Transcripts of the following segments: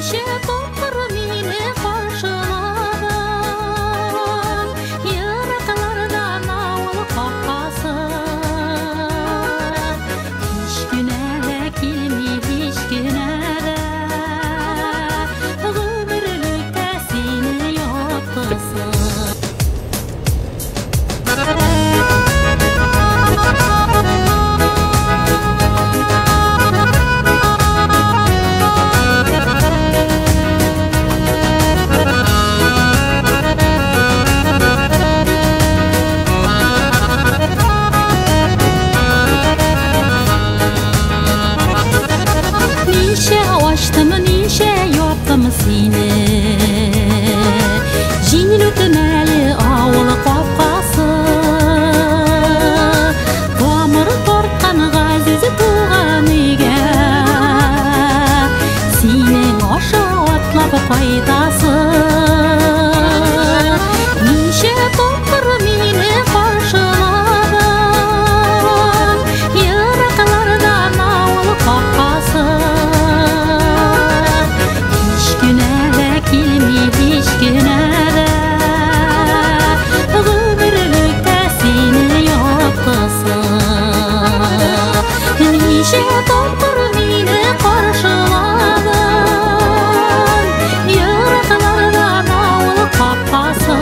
Ничә тапкыр мине каршыладың, Ераклардан авыл капкасы. Һич кенә дә килми, һич кенә дә Гомерлеккә сине яптысы. Ничә ачтым, ничә яптым сине, Җиңел үтмәле авыл капкасы. Тамыр тарткан газиз туган өйгә Синең аша атлап кайтасы. Ничә тапкыр мине каршыладың, Ераклардан авыл капкасы. Һич кенә дә килми, һич кенә дә Гомерлеккә сине яптысы. Ничә тапкыр мине каршыладың, Ераклардан авыл капкасы.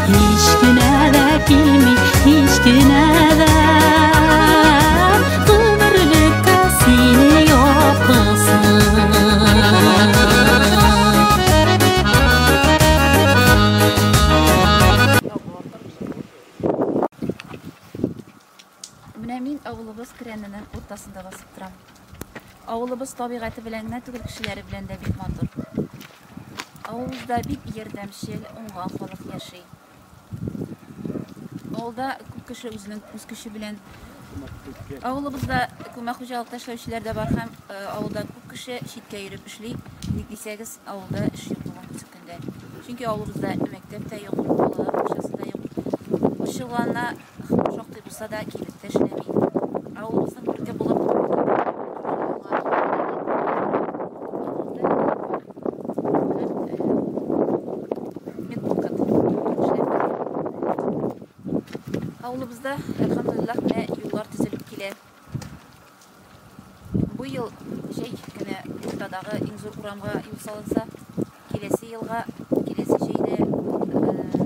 Һич кенә дә килми, һич кенә дә Гомерлеккә сине яптысы. Менә мин авылыбыз Керәненең уртасында басып торам. Авылыбыз табигате белән генә түгел, кешеләре белән дә бик матур. Авылыбызда бик ярдәмчел, уңган халык яши. Авылда күп кеше үзенең үз көче белән. Авылыбызда күмәк хуҗалыкта эшләүчеләр дә бар һәм авылда күп кеше читкә йөреп эшли. Ник дисәгез, авылда эш юк бүгенге көндә. Чөнки авылыбызда мәктәп тә юк, балалар бакчасы да юк. Ачылганына шактый булса да, кибет тә эшләми. Авылыбызның күрке булып медпункт эшләп килә. Авылыбызда, әлхәмдулиллаһ, менә юллар төзелеп килә. Бу ел җәй көне уртадагы иң зур урамга юл салынса, киләсе елга, киләсе җәйдә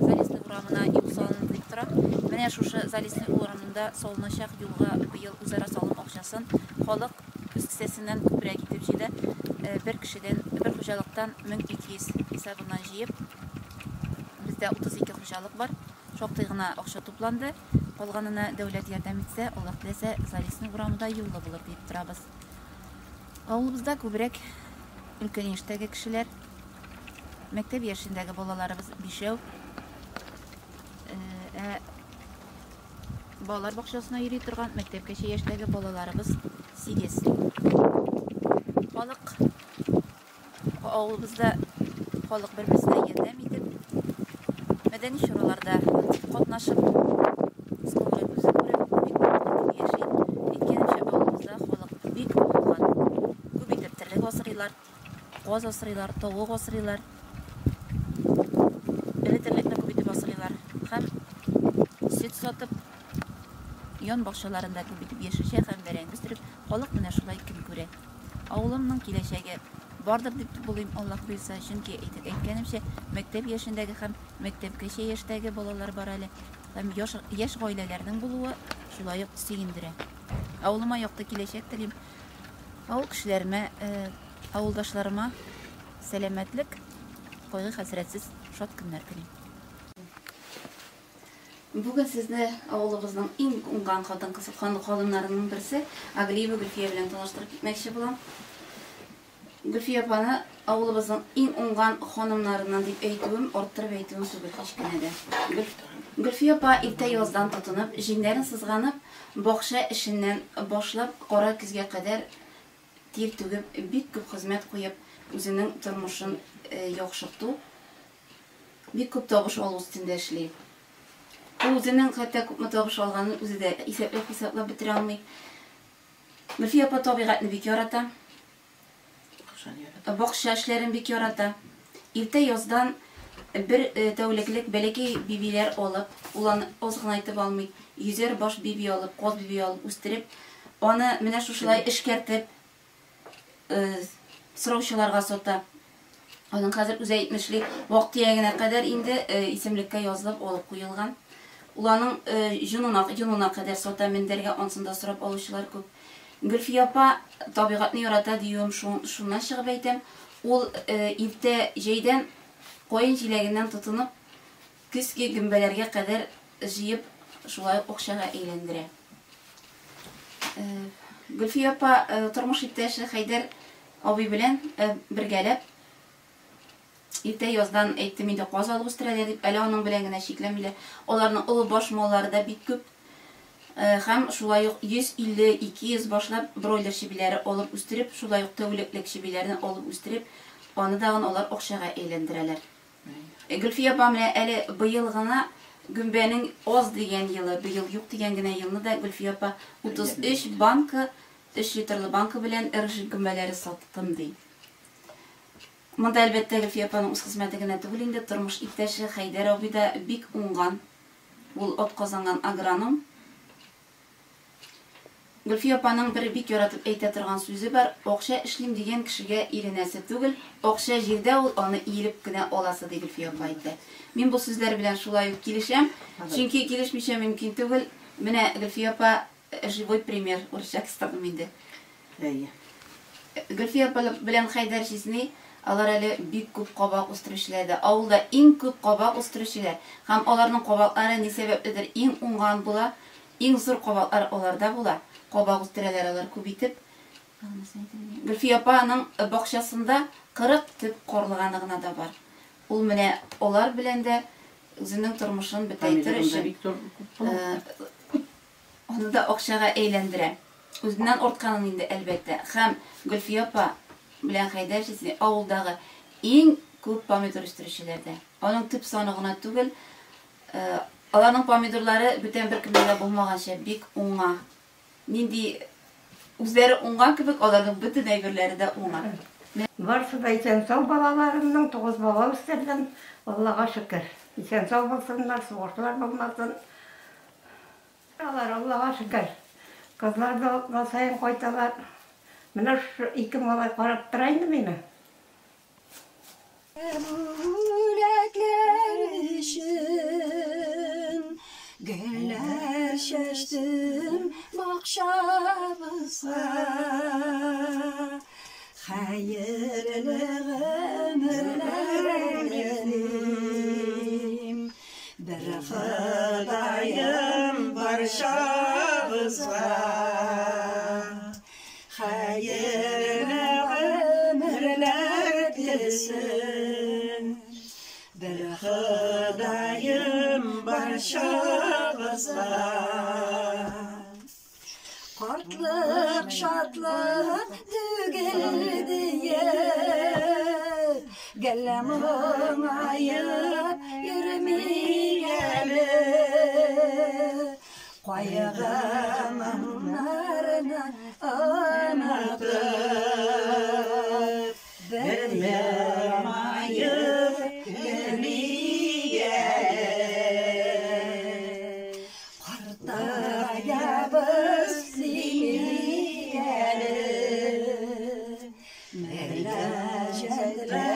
Залесный урамына юл салыныр дип тора. Менә шушы Залесный урамында салыначак юлга быел үзара салым акчасын халык үз кесәсеннән күбрәк итеп җыйды. Бер кешедән, бер хуҗалыктан 1200 хисабыннан җыеп, бездә 32 хуҗалык бар. Шактый гына акча тупланды. Калганына дәүләт ярдәм итсә, Аллаһ теләсә, Залесный урамында юллы булыр диеп торабыз. Авылыбызда күбрәк өлкән яшьтәге кешеләр, мәктәп яшендәге балаларыбыз бишәү. Ә балалар бакчасына йөри торган мәктәпкәчә яшьтәге балаларыбыз 8. Халык авылыбызда халык бер-берсенә ярдәм итеп, мәдәни чараларда актив катнашып, үз күңелен үзе күреп, бик матур итеп яши. Әйткәнемчә, авылыбызда халык бик уңган. Күп итеп терлек асрыйлар, каз асрыйлар, тавык асрыйлар. Эре терлекне күп итеп асрыйлар һәм сөт сатып, ян бакчаларында күп итеп яшелчә һәм бәрәңге үстереп, халык менә шулай көн күрә. Авылымның киләчәге бардыр дип булыйм, Аллаһ боерса, чөнки әйткәнемчә, мәктәп яшендәге һәм мәктәпкәчә яшьтәге балалар бар әле. Һәм яшь, яшь гаиләләрнең булуы шулай ук сөендерә. Авылыма якты киләчәк телим. Авыл кешеләренә, авылдашларыма сәламәтлек, кайгы-хәсрәтсез шат көннәр телим. Бүген сезне авылыбызның иң уңган хатын-кыз ханымнарының берсе Аглиева Гөлфия белән таныштырып китмәкче булам. Гөлфия апаны авылыбызның иң уңган ханымнарыннан дип әйтүем, арттырып әйтүем түгел һич кенә дә. Гөлфия апа иртә яздан тотынып, җиңнәрен сызганып, бакча эшеннән башлап, кара көзгә кадәр тир түгеп, бик күп хезмәт куеп, үзенең тормышын яхшырту, бик күп табыш алу өстендә эшли. Ул үзенең хәтта күпме табыш алганын үзе дә исәпләп-хисаплап бетерә алмый. Гөлфия апа табигатьне бик ярата. Бакча эшләрен бик ярата. Иртә яздан бер тәүлеклек бәләкәй бибиләр алып, ул аны аз гына итеп алмый, йөзәр баш биби алып, каз биби алып үстереп, аны менә шушылай эшкәртеп, сораучыларга сата. Аның хәзер үзе әйтмешли, вак-төягенә кадәр инде исемлеккә язылып алып куелган. Ул аның җонына, йонына кадәр сата, мендәргә ансын да сорап алучылар күп. Гөлфия апа табигатьне ярата диюем шуннан чыгып әйтәм. Ул иртә җәйдән каен җиләгеннән тотынып, көзге гөмбәләргә кадәр җыеп, шулай ук акчага әйләндерә. Гөлфия апа тормыш иптәше Хәйдәр абый белән бергәләп иртә яздан әйттем инде каз алып үстерәләр дип, әле аның белән генә чикләнмиләр. Аларның олы баш маллары да бик күп. Һәм шулай ук 150-200 башлап бройлер чебиләре алып үстереп, шулай ук тәүлеклек чебиләрне алып үстереп, аны тагын алар акчага әйләндерәләр. Гөлфия апа менә әле быел гына гөмбәнең аз дигән елы, быел юк дигән генә елны да Гөлфия апа 33 банка, 3 литрлы банка белән рыжик гөмбәләре саттым ди. Монда, әлбәттә, Гөлфия апаның үз хезмәте генә түгел инде, тормыш иптәше Хәйдәр абый да бик уңган. Ул атказанган агроном. Гөлфия апаның бер бик яратып әйтә торган сүзе бар, акча эшлим дигән кешегә иренәсе түгел, акча җирдә ул, аны иелеп кенә аласы, ди Гөлфия апа әйтә. Мин бу сүзләр белән шулай ук килешәм, чөнки килешмичә мөмкин түгел. Менә Гөлфия апа живой пример, урысча кыстырдым инде. Әйе. Гөлфия апа белән Хәйдәр җизни, алар әле бик күп кабак үстерүчеләр дә. Авылда иң күп кабак үстерүчеләр. Һәм аларның кабаклары ни сәбәпледер иң уңган була, иң зур кабаклар аларда була. Кабак үстерәләр алар күп итеп. Гөлфия апаның бакчасында 40 төп карлыганы гына да бар. Ул менә алар белән дә үзенең тормышын бөтәйтер өчен аны да акчага әйләндерә. Үзеннән артканын инде, әлбәттә. Һәм Гөлфия апа белән Хәйдәр җизни авылдагы иң күп помидор үстерүчеләр дә. Аның төп саны гына түгел, аларның помидорлары бүтән беркемдә дә булмаганча бик уңа. Нинди үзләре уңган кебек, аларның бөтен әйберләре дә уңа. Барысы да исән-сау балаларымның, 9 бала үстердем, Аллага шөкер. Исән-сау булсыннар, сугышлар булмасын. Алар, Аллага шөкер. Кызлар да атна саен кайталар. Менә шушы ике малай карап тора инде мине. Бүләкләр өчен гөлләр чәчтем бакчабызга. Хәерле гомерләр телим, бер Ходаем барчабызга. Хәерле гомерләр телсен, бер Ходаем барчабызга. Картлык шатлык түгел диеп, гел моңаеп йөрмик әле. Кайгы моңнарны онытып, бер елмаеп көлик әле. Картаябыз димик әле. Мөнәҗәтләр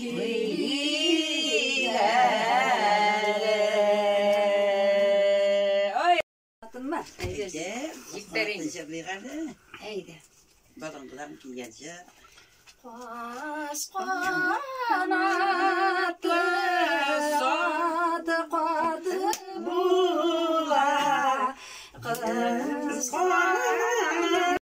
көйлик әле. Тынма. Әйдә, Җиппәрин. җырлыйк әле. Әйдә. Борынгылар килгән җыр. Каз канатлы саты каты була, кыз канатлы.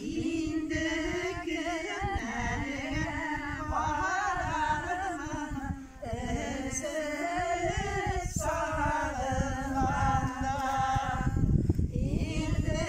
Инде көннәргә карармын, өзелеп сагынганда. Инде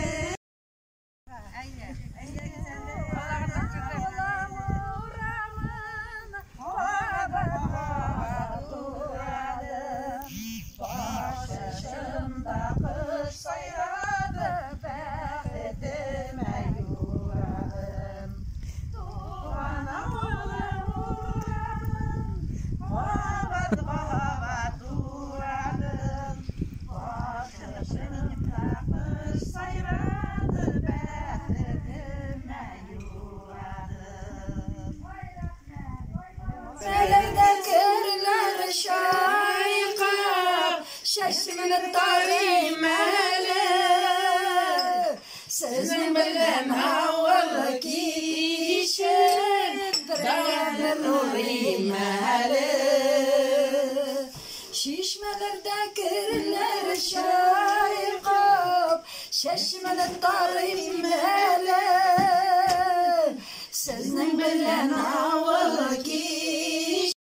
Чишмәләрдә керләр чайкап, чәчемне тарыйм әле. Сезнең белән авыл кичен бергә бер урыйм әле. Чишмәләрдә керләр чайкап, чәчемне тарыйм әле. Сезнең белән авыл